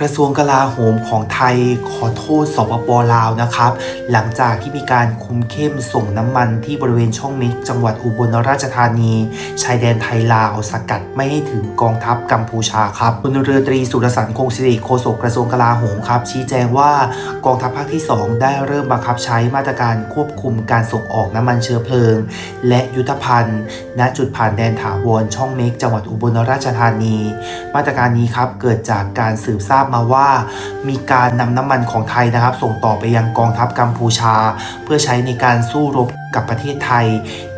กระทรวงกลาโหมของไทยขอโทษ สปป ลาว นะครับ หลังจากที่มีการคุมเข้มส่งน้ำมันที่บริเวณช่องเม็ก จังหวัดอุบลราชธานี ชายแดนไทยลาว สกัดไม่ให้ถึงกองทัพกัมพูชาครับ พลเรือตรีสุรสันต์ คงสิริ โฆษกกระทรวงกลาโหมครับ ชี้แจงว่ากองทัพภาคที่สองได้เริ่มบังคับใช้มาตรการควบคุมการส่งออกน้ำมันเชื้อเพลิง และยุทธภัณฑ์ ณ จุดผ่านแดนถาวรช่องเม็ก จังหวัดอุบลราชธานี มาตรการนี้ครับ เกิดจากการสืบทราบมาว่า มีการนำน้ำมันของไทยนะครับ ส่งต่อไปยังกองทัพกัมพูชา เพื่อใช้ในการสู้รบกับประเทศไทย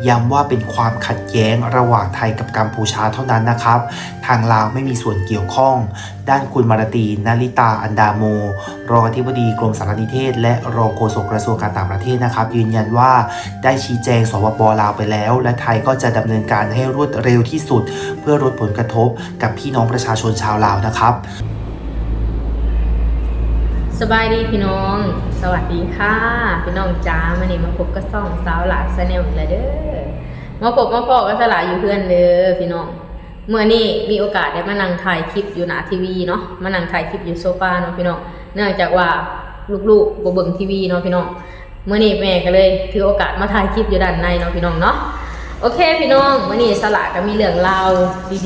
ย้ำว่าเป็นความขัดแย้งระหว่างไทยกับกัมพูชาเท่านั้นนะครับ ทางลาวไม่มีส่วนเกี่ยวข้อง ด้านคุณมาลาตี นลิตา อันดาโม รองอธิบดีกรมสารนิเทศ และรองโฆษกกระทรวงการต่างประเทศนะครับ ยืนยันว่าได้ชี้แจง สปป ลาว ไปแล้ว และไทยก็จะดำเนินการให้รวดเร็วที่สุด เพื่อลดผลกระทบกับพี่น้องประชาชนชาวลาวนะครับ ສະບາຍດີພີ່ນ້ອງ ສະຫວັດດີຄ່ະພີ່ນ້ອງຈ້າ ມື້ນີ້ມາພົບກັບຊ່ອງສາວຫຼ້າ Channel ອີກແລ້ວເດີ້ ມາພົບມາພໍ້ກັບສາວຫຼ້າຢູ່ເຮືອນເດີ້ພີ່ນ້ອງ. ມື້ນີ້ມີໂອກາດໄດ້ມານັ່ງຖ່າຍຄລິບຢູ່ໜ້າທີວີເນາະ ມານັ່ງຖ່າຍຄລິບຢູ່ໂຊຟາເນາະພີ່ນ້ອງ ເນື່ອງຈາກວ່າລູກໆບໍ່ເບິ່ງທີວີເນາະພີ່ນ້ອງ. ມື້ນີ້ແມ່ກໍເລີຍຖືໂອກາດມາຖ່າຍຄລິບຢູ່ດ້ານໃນເນາະພີ່ນ້ອງເນາະ. ໂອເຄພີ່ນ້ອງ ມື້ນີ້ສາວຫຼ້າກໍມີເລື່ອງລາວ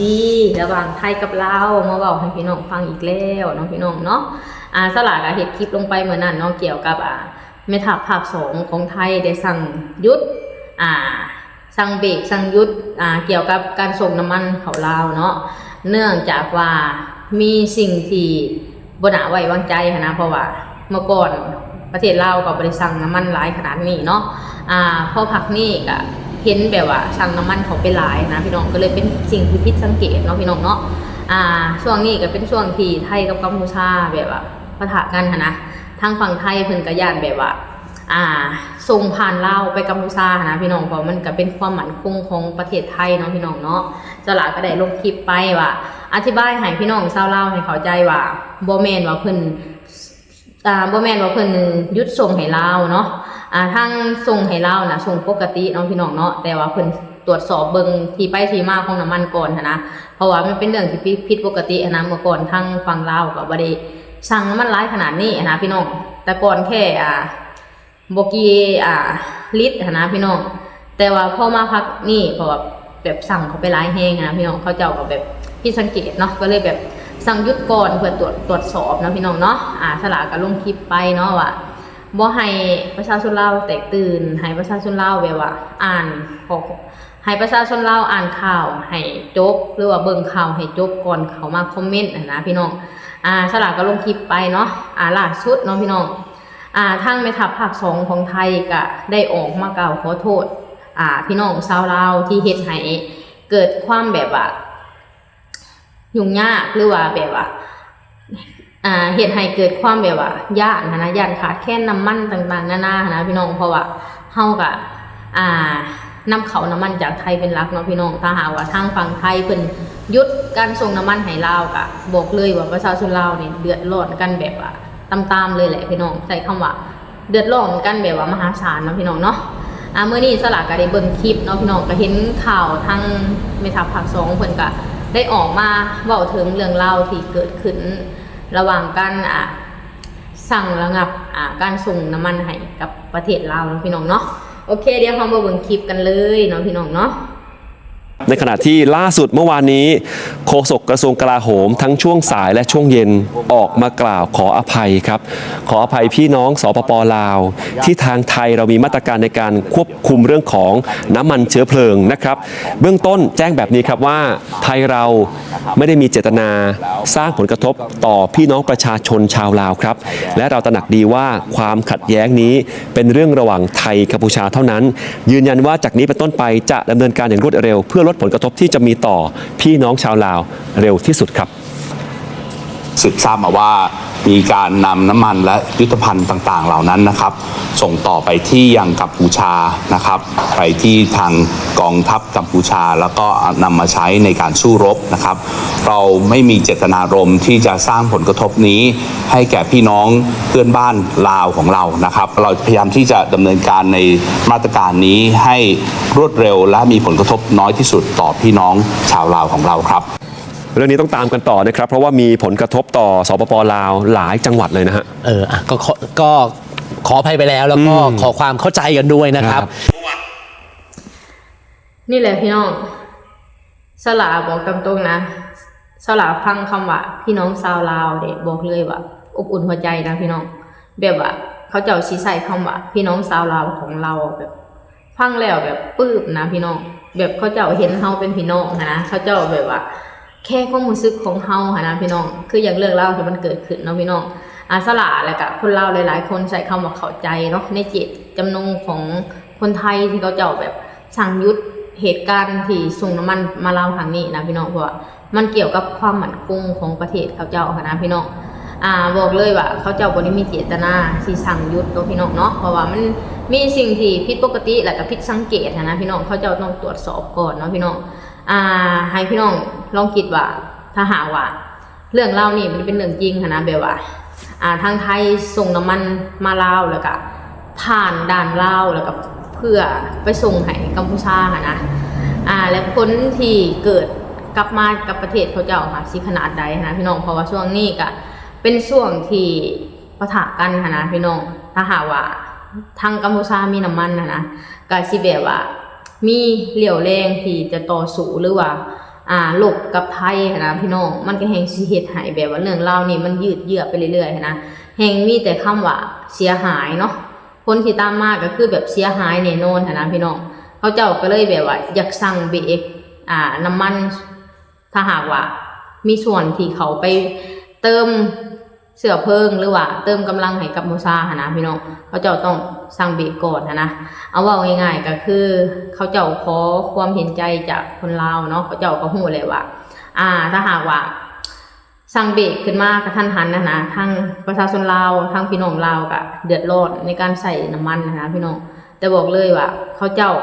ດີໆ ລະຫວ່າງໄທກັບລາວມາເວົ້າໃຫ້ພີ່ນ້ອງຟັງອີກແລ້ວເນາະພີ່ນ້ອງເນາະ. ອາ ສາວຫຼ້າກໍເຮັດຄລິບລົງໄປມື້ນັ້ນເນາະ ກ່ຽວກັບ ອາ ແມ່ທັບພາກສອງຂອງໄທໄດ້ສັ່ງຢຸດ ອາ ສັ່ງເບກ ສັ່ງຢຸດ ອາ ກ່ຽວກັບການສົ່ງນ້ຳມັນເຂົ້າລາວເນາະ ເນື່ອງຈາກວ່າມີສິ່ງທີ່ບໍ່ໜ້າໄວ້ວາງໃຈຫັ້ນນະ ເພາະວ່າເມື່ອກ່ອນປະເທດລາວກໍບໍ່ໄດ້ສັ່ງນ້ຳມັນຫຼາຍຂະໜາດນີ້ເນາະ. ອາ ພໍພັກນີ້ກໍເຫັນແບບວ່າສັ່ງນ້ຳມັນເຂົ້າໄປຫຼາຍນະພີ່ນ້ອງ ກໍເລີຍເປັນສິ່ງທີ່ຜິດສັງເກດເນາະພີ່ນ້ອງເນາະ. ອາ ຊ່ວງນີ້ກໍເປັນຊ່ວງທີ່ໄທກັບກຳພູຊາແບບວ່າປະທະກັນຫັ້ນນະ ທາງຝັ່ງໄທເພິ່ນກໍຢ້ານແບບວ່າ ອ່າ ສົ່ງຜ່ານລາວໄປກຳພູຊາຫັ້ນນະພີ່ນ້ອງ ເພາະມັນກໍເປັນຄວາມໝັ້ນຄົງຂອງປະເທດໄທເນາະພີ່ນ້ອງເນາະ. ສາວຫຼ້າກໍໄດ້ລົງຄລິບໄປວ່າ ອະທິບາຍໃຫ້ພີ່ນ້ອງຊາວລາວໃຫ້ເຂົ້າໃຈວ່າ ບໍ່ແມ່ນວ່າເພິ່ນ ອ່າ ບໍ່ແມ່ນວ່າເພິ່ນຢຸດສົ່ງໃຫ້ລາວເນາະ ອ່າ ທາງສົ່ງໃຫ້ລາວນະ ສົ່ງປົກກະຕິເນາະພີ່ນ້ອງເນາະ ແຕ່ວ່າເພິ່ນ ຕວດສອບເບິ່ງທີ່ໄປທີ່ມາຂອງນ້ຳມັນກ່ອນຫັ້ນນະ ເພາະວ່າມັນເປັນເລື່ອງທີ່ຜິດ ຜິດປົກກະຕິຫັ້ນນະ. ເມື່ອກ່ອນທາງຝັ່ງລາວກໍບໍ່ໄດ້ສັ່ງນ້ຳມັນຫຼາຍຂະໜາດນີ້ຫັ້ນນະພີ່ນ້ອງ ແຕ່ກ່ອນແຄ່ ອ່າ ບໍ່ກີ່ ອ່າ ລິດຫັ້ນນະພີ່ນ້ອງ ແຕ່ວ່າພໍມາພັກນີ້ ເພາະວ່າແບບສັ່ງເຂົ້າໄປຫຼາຍແຮງຫັ້ນນະພີ່ນ້ອງ ເຂົາເຈົ້າກໍແບບຜິດສັງເກດເນາະ ກໍເລີຍແບບສັ່ງຢຸດກ່ອນເພື່ອຕວດ ຕວດສອບເນາະພີ່ນ້ອງເນາະ. ອາ ສາວຫຼ້າກໍລົງຄລິບໄປເນາະວ່າ ບໍ່ໃຫ້ປະຊາຊົນລາວແຕກຕື່ນ ໃຫ້ປະຊາຊົນລາວແບບວ່າອ່ານຂໍ້ ໃຫ້ປະຊາຊົນລາວອ່ານຂ່າວໃຫ້ຈົບ ຫຼືວ່າເບິ່ງຂ່າວໃຫ້ຈົບກ່ອນເຂົ້າມາຄອມເມັນຫັ້ນນະພີ່ນ້ອງ. ອາ ສາວຫຼ້າກໍລົງຄລິບໄປເນາະ ອາ ລ່າສຸດເນາະພີ່ນ້ອງ ອາ ທາງແມ່ທັບພາກສອງຂອງໄທກໍໄດ້ອອກມາກ່າວຂໍໂທດ ອາ ພີ່ນ້ອງຊາວລາວທີ່ເຮັດໃຫ້ເກີດຄວາມແບບວ່າ ຫຍຸ້ງຍາກ ຫຼືວ່າແບບວ່າ ອ່າ ເຮັດໃຫ້ເກີດຄວາມແບບວ່າຢ້ານຫັ້ນນະ ຢ້ານຂາດແຄນນ້ຳມັນຕ່າງໆນານາຫັ້ນນະພີ່ນ້ອງ ເພາະວ່າເຮົາກະ ອ່າ ນຳເຂົ້ານ້ຳມັນຈາກໄທເປັນຫຼັກເນາະພີ່ນ້ອງ. ຖ້າຫາກວ່າທາງຝັ່ງໄທເພິ່ນຢຸດການສົ່ງນ້ຳມັນໃຫ້ລາວ ກະບອກເລີຍວ່າປະຊາຊົນລາວນີ້ເດືອດຮ້ອນກັນແບບວ່າຕາມໆເລີຍແຫຼະພີ່ນ້ອງ ໃຊ້ຄຳວ່າ ເດືອດຮ້ອນກັນແບບວ່າມະຫາສານເນາະພີ່ນ້ອງເນາະ. ອາ ມື້ນີ້ສາວຫຼ້າກໍໄດ້ເບິ່ງຄລິບເນາະພີ່ນ້ອງ ກໍເຫັນຂ່າວທາງແມ່ທັບພາກສອງເພິ່ນກໍໄດ້ອອກມາເວົ້າເຖິງເລື່ອງລາວທີ່ເກີດຂຶ້ນລະຫວ່າງການ ອ່າ ສັ່ງລະງັບ ອ່າ ການສົ່ງນ້ຳມັນໃຫ້ກັບປະເທດລາວເນາະພີ່ນ້ອງເນາະ. ໂອເຄ ດຽວເຮົາມາເບິ່ງຄລິບກັນເລີຍເນາະພີ່ນ້ອງເນາະ. ในขณะที่ล่าสุดเมื่อวานนี้ โฆษกกระทรวงกลาโหมทั้งช่วงสายและช่วงเย็นออกมากล่าวขออภัยครับ ขออภัยพี่น้อง สปป ลาว ที่ทางไทยเรามีมาตรการในการควบคุมเรื่องของน้ำมันเชื้อเพลิงนะครับ เบื้องต้นแจ้งแบบนี้ครับว่า ไทยเราไม่ได้มีเจตนาสร้างผลกระทบต่อพี่น้องประชาชนชาวลาวครับ และเราตระหนักดีว่าความขัดแย้งนี้เป็นเรื่องระหว่างไทยกัมพูชาเท่านั้น ยืนยันว่าจากนี้เป็นต้นไปจะดำเนินการอย่างรวดเร็ว เพื่อลดผลกระทบที่จะมีต่อพี่น้องชาวลาวเร็วที่สุดครับ สืบทราบมาว่ามีการนำน้ำมันและยุทธภัณฑ์ต่างๆเหล่านั้นนะครับ ส่งต่อไปที่ยังกัมพูชานะครับ ไปที่ทางกองทัพกัมพูชา แล้วก็นำมาใช้ในการสู้รบนะครับ เราไม่มีเจตนารมณ์ที่จะสร้างผลกระทบนี้ให้แก่พี่น้องเพื่อนบ้านลาวของเรานะครับ เราพยายามที่จะดำเนินการในมาตรการนี้ให้รวดเร็วและมีผลกระทบน้อยที่สุดต่อพี่น้องชาวลาวของเราครับ เรื่องนี้ต้องตามกันต่อนะครับ เพราะว่ามีผลกระทบต่อ สปป ลาว หลายจังหวัดเลยนะฮะ เออ อ่ะ ก็ขอ ก็ขออภัยไปแล้ว แล้วก็ อืม ขอความเข้าใจกันด้วยนะครับ ครับ ນີ້ແຫຼະພີ່ນ້ອງ ສາລາບອກຕາມຕົງນະ ສາລາຟັງຄຳວ່າພີ່ນ້ອງຊາວລາວເດ້ ບອກເລີຍວ່າອົບອຸ່ນຫົວໃຈນະພີ່ນ້ອງ ແບບວ່າເຂົາເຈົ້າຊິໃຊ້ຄຳວ່າພີ່ນ້ອງຊາວລາວຂອງເຮົາ ແບບ ຟັງແລ້ວແບບປຶ້ມນະພີ່ນ້ອງ ແບບເຂົາເຈົ້າເຫັນເຮົາເປັນພີ່ນ້ອງຫັ້ນນະ ເຂົາເຈົ້າແບບວ່າແຄຄວາມຮູ້ສຶກຂອງເຮົາຫັ້ນນະພີ່ນ້ອງ ຄືຢ່າງເລື່ອງລາວທີ່ມັນເກີດຂຶ້ນເນາະພີ່ນ້ອງ ອາ ສາລາ ແລະກະຄົນລາວຫຼາຍໆຄົນໃຊ້ຄຳວ່າເຂົ້າໃຈເນາະ ໃນເຈດຈຳນົງຂອງຄົນໄທທີ່ເຂົາເຈົ້າແບບສັ່ງຢຸດເຫດການທີ່ສົ່ງນ້ຳມັນມາລາວຄັ້ງນີ້ນະພີ່ນ້ອງ ເພາະວ່າ ມັນກ່ຽວກັບຄວາມໝັ້ນຄົງຂອງປະເທດເຂົາເຈົ້າຫັ້ນນະພີ່ນ້ອງ ອາ ບອກເລີຍວ່າເຂົາເຈົ້າບໍ່ໄດ້ມີເຈດຕະນາຊິສັ່ງຢຸດເນາະພີ່ນ້ອງເນາະ ເພາະວ່າມັນມີສິ່ງທີ່ຜິດປົກກະຕິ ແລະກະຜິດສັງເກດຫັ້ນນະພີ່ນ້ອງ ເຂົາເຈົ້າຕ້ອງຕວດສອບກ່ອນເນາະພີ່ນ້ອງ ອາ ໃຫ້ພີ່ນ້ອງລອງຄິດວ່າ ຖ້າຫາກວ່າເລື່ອງລາວນີ້ມັນເປັນເລື່ອງຈິງຫັ້ນນະ ແບບວ່າ ອາ ທາງໄທສົ່ງນ້ຳມັນມາລາວ ແລ້ວກະຜ່ານດ່ານລາວ ແລ້ວກະເພື່ອໄປສົ່ງໃຫ້ກຳປູຊາຫັ້ນນະ ອາ ແລະຜົນທີ່ເກີດ ກັບມາກັບປະເທດເຂົາເຈົ້າຫາກຊິຂະໜາດໃດຫັ້ນນະພີ່ນ້ອງ ເພາະວ່າຊ່ວງນີ້ກະເປັນຊ່ວງທີ່ປະທະກັນຫັ້ນນະພີ່ນ້ອງ ຖ້າຫາກວ່າທາງກຳປູຊາມີນ້ຳມັນຫັ້ນນະ ກະຊິແບບວ່າມີຫລ່ຽວແຮງທີ່ຈະຕໍ່ສູ້ ຫຼືວ່າ ອາ ລົບກັບໄທຫັ້ນນະພີ່ນ້ອງ ມັນກະແຮ່ງຊິເຮັດໃຫ້ແບບວ່າເລື່ອງລາວນີ້ມັນຍືດເຍື້ອໄປເລື້ອຍໆຫັ້ນນະ ແຮ່ງມີແຕ່ຄຳວ່າເສຍຫາຍເນາະ ຜົນທີ່ຕາມມາກະຄືແບບເສຍຫາຍແນ່ນອນຫັ້ນນະພີ່ນ້ອງ ເຂົາເຈົ້າກະເລີຍແບບວ່າຢາກສັ່ງເບກ ອາ ນ້ຳມັນ ຖ້າຫາກວ່າມີສ່ວນທີ່ເຂົາໄປເຕີມເຊື້ອເພີງ ຫຼືວ່າເຕີມກຳລັງໃຫ້ກັບບູຊາຫັ້ນນະພີ່ນ້ອງ ເຂົາເຈົ້າຕ້ອງສັ່ງເບກກ່ອນຫັ້ນນະ ເອົາເວົ້າງ່າຍໆກະຄືເຂົາເຈົ້າຂໍຄວາມເຫັນໃຈຈາກຄົນລາວເນາະ ເຂົາເຈົ້າກະຮູ້ແຫຼະວ່າ ອາ ຖ້າຫາກວ່າ ສັ່ງເບກຂຶ້ນມາກະທັນຫັນຫັ້ນນະ ທັງປະຊາຊົນລາວ ທັງພີ່ນ້ອງລາວກະເດືອດຮ້ອນໃນການໃຊ້ນ້ຳມັນຫັ້ນນະພີ່ນ້ອງ ແຕ່ບອກເລີຍວ່າເຂົາເຈົ້າ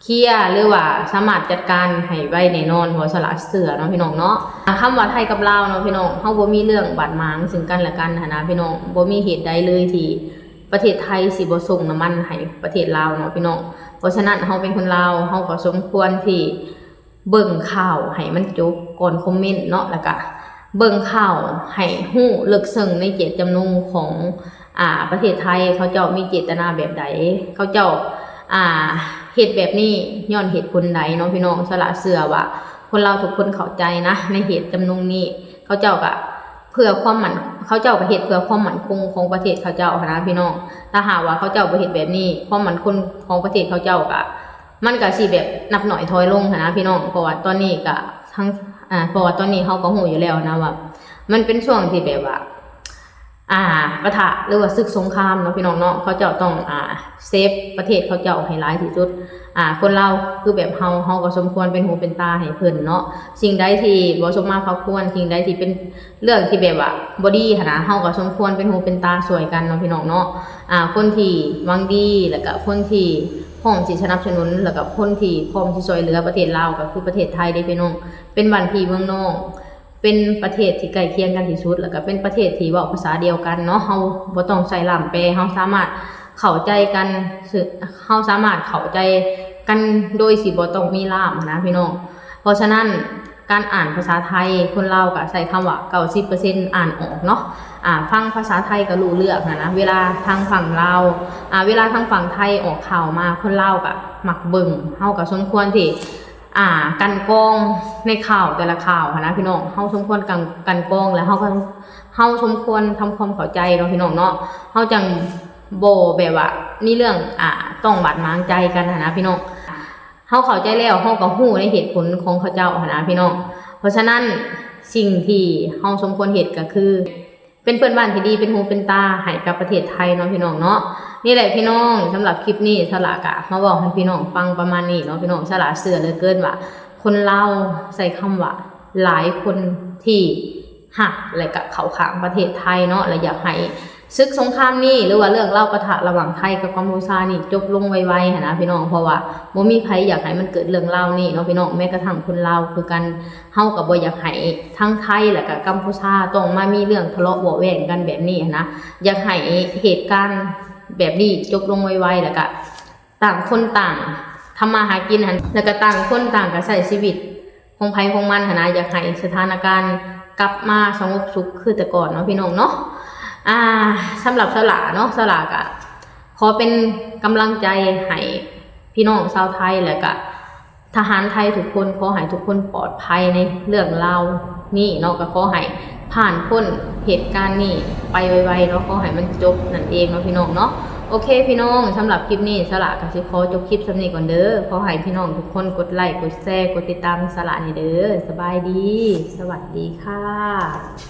ເຄຍ ຫຼືວ່າສາມາດຈັດການໃຫ້ໄວແນ່ນອນ ເພາະສາລາເຊື່ອເນາະພີ່ນ້ອງເນາະ ຄຳວ່າໄທກັບລາວເນາະພີ່ນ້ອງ ເຮົາບໍ່ມີເລື່ອງບາດໝາງເຊິ່ງກັນແລະກັນຫັ້ນນະພີ່ນ້ອງ ບໍ່ມີເຫດໃດເລີຍທີ່ປະເທດໄທຊິບໍ່ສົ່ງນ້ຳມັນໃຫ້ປະເທດລາວເນາະພີ່ນ້ອງ ເພາະສະນັ້ນເຮົາເປັນຄົນລາວ ເຮົາກະສົມຄວນທີ່ ເບິ່ງຂ່າວໃຫ້ມັນຈົບກ່ອນຄອມເມັນເນາະ ແລ້ວກະເບິ່ງຂ່າວໃຫ້ຮູ້ເລິກເຊິ່ງໃນເຈດຈຳນົງຂອງ ອາ ປະເທດໄທ ເຂົາເຈົ້າມີເຈດຕະນາແບບໃດ ເຂົາເຈົ້າ ອາ ເຮັດແບບນີ້ຍ້ອນເຫດຜົນໃດເນາະພີ່ນ້ອງ ສາລາເຊື່ອວ່າຄົນລາວທຸກຄົນເຂົ້າໃຈນະ ໃນເຫດຈຳນົງນີ້ ເຂົາເຈົ້າກະເພື່ອຄວາມໝັ້ນ ເຂົາເຈົ້າກະເຮັດເພື່ອຄວາມໝັ້ນຄົງຂອງປະເທດເຂົາເຈົ້າຫັ້ນນະພີ່ນ້ອງ ຖ້າຫາກວ່າເຂົາເຈົ້າບໍ່ເຮັດແບບນີ້ ຄວາມໝັ້ນຄົງຂອງປະເທດເຂົາເຈົ້າກະ ມັນກະຊິແບບນັບໜ້ອຍຖອຍລົງຫັ້ນນະພີ່ນ້ອງ ເພາະວ່າຕອນນີ້ກະທັງ ອາ ເພາະວ່າຕອນນີ້ເຮົາກະຮູ້ຢູ່ແລ້ວຫັ້ນນະວ່າ ມັນເປັນຊ່ວງທີ່ແບບວ່າ ອາ ປະທະ ຫຼືວ່າສຶກສົງຄາມເນາະພີ່ນ້ອງເນາະ ເຂົາເຈົ້າຕ້ອງ ອາ ເຊບປະເທດເຂົາເຈົ້າໃຫ້ຫຼາຍທີ່ສຸດ ອາ ຄົນລາວຄືແບບເຮົາ ເຮົາກະສົມຄວນເປັນຫູເປັນຕາໃຫ້ເພິ່ນເນາະ ສິ່ງໃດທີ່ບໍ່ສົມມາພາຄວນ ສິ່ງໃດທີ່ເປັນ ເລື່ອງທີ່ແບບວ່າບໍ່ດີຫັ້ນນະ ເຮົາກະສົມຄວນເປັນຫູເປັນຕາຊ່ວຍກັນເນາະພີ່ນ້ອງເນາະ ອາ ຄົນທີ່ຫວັງດີ ແລ້ວກະຄົນທີ່ພ້ອມຊິສະໜັບສະໜູນ ແລ້ວກະຄົນທີ່ພ້ອມຊິຊ່ວຍເຫຼືອປະເທດລາວ ກະຄືປະເທດໄທເດ້ພີ່ນ້ອງ ເປັນບ້ານພີ່ເມືອງນ້ອງ ເປັນປະເທດທີ່ໃກ້ຄຽງກັນທີ່ສຸດ ແລ້ວກະເປັນປະເທດທີ່ເວົ້າພາສາດຽວກັນເນາະ ເຮົາບໍ່ຕ້ອງໃຊ້ລ່າມແປ ເຮົາສາມາດເຂົ້າໃຈກັນ ເຮົາສາມາດເຂົ້າໃຈກັນໂດຍທີ່ບໍ່ຕ້ອງມີລ່າມຫັ້ນນະພີ່ນ້ອງ ເພາະສະນັ້ນ ການອ່ານພາສາໄທ ຄົນລາວກະໃຊ້ຄຳວ່າເກົ້າສິບເປີເຊັນອ່ານອອກເນາະ ອາ ຟັງພາສາໄທກະຮູ້ເລື່ອງຫັ້ນນະ ເວລາທາງຝັ່ງລາວ ອາ ເວລາທາງຝັ່ງໄທອອກຂ່າວມາ ຄົນລາວກະມັກເບິ່ງ ເຮົາກະສົມຄວນທີ່ ອາ ກັ່ນກອງໃນຂ່າວແຕ່ລະຂ່າວຫັ້ນນະພີ່ນ້ອງ ເຮົາສົມຄວນກັ່ນ ກັ່ນກອງ ແລະເຮົາກະ ເຮົາສົມຄວນທຳຄວາມເຂົ້າໃຈເນາະພີ່ນ້ອງເນາະ ເຮົາຈັ່ງບໍ່ແບບວ່າມີເລື່ອງ ອາ ຕ້ອງບາດໝາງໃຈກັນຫັ້ນນະພີ່ນ້ອງ ເຮົາເຂົ້າໃຈແລ້ວ ເຮົາກະຮູ້ໃນເຫດຜົນຂອງເຂົາເຈົ້າຫັ້ນນະພີ່ນ້ອງ ເພາະສະນັ້ນ ສິ່ງທີ່ເຮົາສົມຄວນເຮັດກະຄື ເປັນເພື່ອນບ້ານທີ່ດີ ເປັນຫູເປັນຕາໃຫ້ກັບປະເທດໄທເນາະພີ່ນ້ອງເນາະ ນີ້ແຫຼະພີ່ນ້ອງ ສຳລັບຄລິບນີ້ ສາລາກະມາເວົ້າໃຫ້ພີ່ນ້ອງຟັງປະມານນີ້ເນາະພີ່ນ້ອງ ສາລາເຊື່ອເຫຼືອເກີນວ່າ ຄົນລາວໃຊ້ຄຳວ່າຫຼາຍຄົນທີ່ຮັກ ແລະກະເຂົ້າຂ້າງປະເທດໄທເນາະ ແລະຢາກໃຫ້ ສຶກສົງຄາມນີ້ ຫຼືວ່າເລື່ອງລາວປະທະລະຫວ່າງໄທກັບກຳປູຊານີ້ຈົບລົງໄວໆຫັ້ນນະພີ່ນ້ອງ ເພາະວ່າບໍ່ມີໃຜຢາກໃຫ້ມັນເກີດເລື່ອງລາວນີ້ເນາະພີ່ນ້ອງ ແມ້ກະທັ່ງຄົນລາວຄືກັນ ເຮົາກະບໍ່ຢາກໃຫ້ທັງໄທ ແລະກະກຳປູຊາຕ້ອງມາມີເລື່ອງທະເລາະເບາະແວ້ງກັນແບບນີ້ຫັ້ນນະ ຢາກໃຫ້ເຫດການແບບນີ້ຈົບລົງໄວໆ ແລະກະຕ່າງຄົນຕ່າງທຳມາຫາກິນຫັ້ນ ແລະກະຕ່າງຄົນຕ່າງກະໃຊ້ຊີວິດ ຂອງໃຜຂອງມັນຫັ້ນນະ ຢາກໃຫ້ສະຖານະການກັບມາສະຫງົບສຸກຄືແຕ່ກ່ອນເນາະ ພີ່ນ້ອງເນາະ. ອ່າ ສຳລັບສາວຫຼ້າເນາະ ສາວຫຼ້າກະຂໍເປັນກຳລັງໃຈໃຫ້ພີ່ນ້ອງຊາວໄທ ແລະກະ ທະຫານໄທທຸກຄົນ ຂໍໃຫ້ທຸກຄົນປອດໄພໃນເລື່ອງລາວນີ້ເນາະ ກໍຂໍໃຫ້ຜ່ານພົ້ນເຫດການນີ້ໄປໄວໆເນາະ ຂໍໃຫ້ມັນຈົບນັ້ນເອງເນາະ ພີ່ນ້ອງເນາະ. ໂອເຄ ພີ່ນ້ອງ ສຳລັບຄລິບນີ້ ສາວຫຼ້າກໍຊິຂໍຈົບຄລິບສ່ຳນີ້ກ່ອນເດີ. ຂໍໃຫ້ພີ່ນ້ອງທຸກຄົນກົດໄລ ກົດແຊ ກົດຕິດຕາມສາວຫຼ້າແດ່ເດີ. ສະບາຍດີ ສະຫວັດດີຄ່ະ.